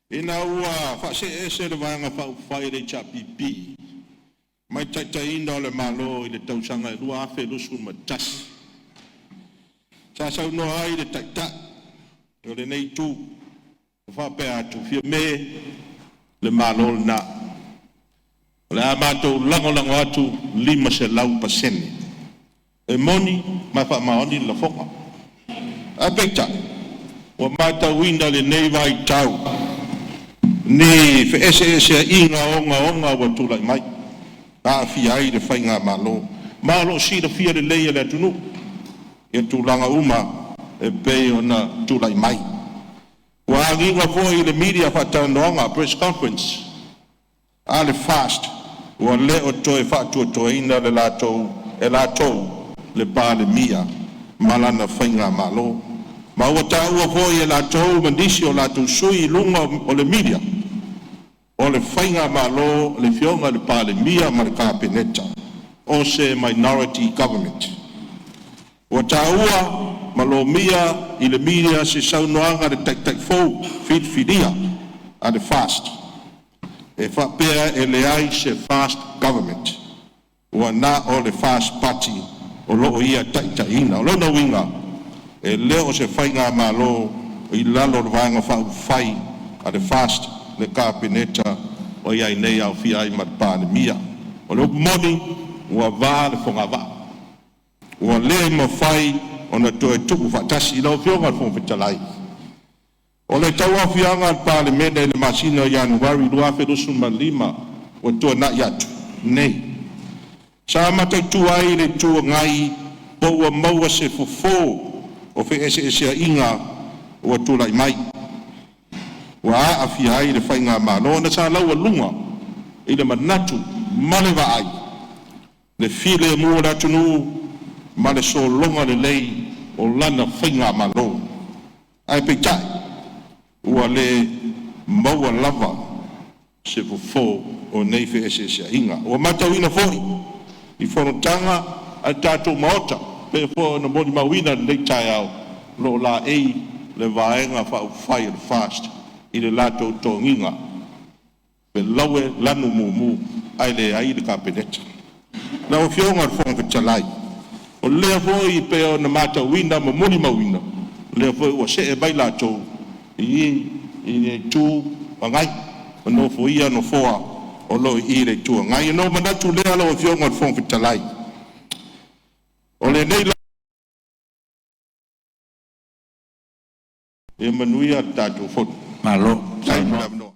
Ina ua faase'e ese le Vaega Faaupufai a le HRPP mai le taitaiga o le Malo i le tausaga 2021, sa saunoa ai le Taitai o lenei Itu ma faapea atu, “Fiame, le Malo lena, o le a matou lagolago atu 500%.” E moni ma e faamaoni le lafoga. Ae peitai, ua matauina i lenei vaitau ni feeseeseaiga ogaoga ua tulai mai, aafia ai le Faigamalo, ma o lo o silafia lelei e le atunuu ia tulaga uma e pei ona tulai mai. Ua agiga foi i le media faatalanoaga, press conference a le FAST, ua le o toe faatuatuaina e latou le Palemia ma lana Faigamalo, ma ua taua foi e latou ma nisi o latou sui i luga o le media, o le Faigamalo a le Afioga i le Palemia ma le Kapeneta, o se minority government. Ua taua ma lomia i le media se saunoaga a le Taitai fou filifilia a le FAST e faapea e leai se FAST Government, ua na o le FAST Party o lo o ia taitaiina. O lona uiga, e le o se Faigamalo i lalo o le Vaega Faaupufai a le FAST le Kapeneta o i ai nei, aofia ai ma le Palemia. O le upu moni, ua va le fogavaa, ua le mafai ona toe tuufaatasi. Lau Afioga i le Fofoga Fetalai, o le tauaofiaga o le Palemene i le masina o Ianuari 2025 ua tuanai atu nei, sa mataitu ai e le Itu Agai po ua maua se fofo o feeseeseaiga ua tulai mai, ua aafia ai le Faigamalo, ona sa laualuga i le manatu ma le vaai le filemu o le atunuu ma le sologa lelei o lana faigamalo. Ae peitai, ua le maua lava se fofo o nei feeseeseaiga. Ua matauina foi i fonotaga a le tatou Maota, e pei foi ona molimauina i lenei taeao, o lo o laei le Vaega Faaupufai a le FAST i le latou togiga, felau lanumumu ae leai le Kapeneta. Lau Afioga i le Fofoga Fetalai, o lea foi e pei ona matauina ma molimauina, o lea foi ua see mai latou i le Itu Agai ma nofoia nofoa o lo o i le Itu Agai. Ona ou manatu lea lau Afioga i le Fofoga Fetalai, o lenei la… Ia manuia le tatou Fono. Malo Faafetai mo le avanoa.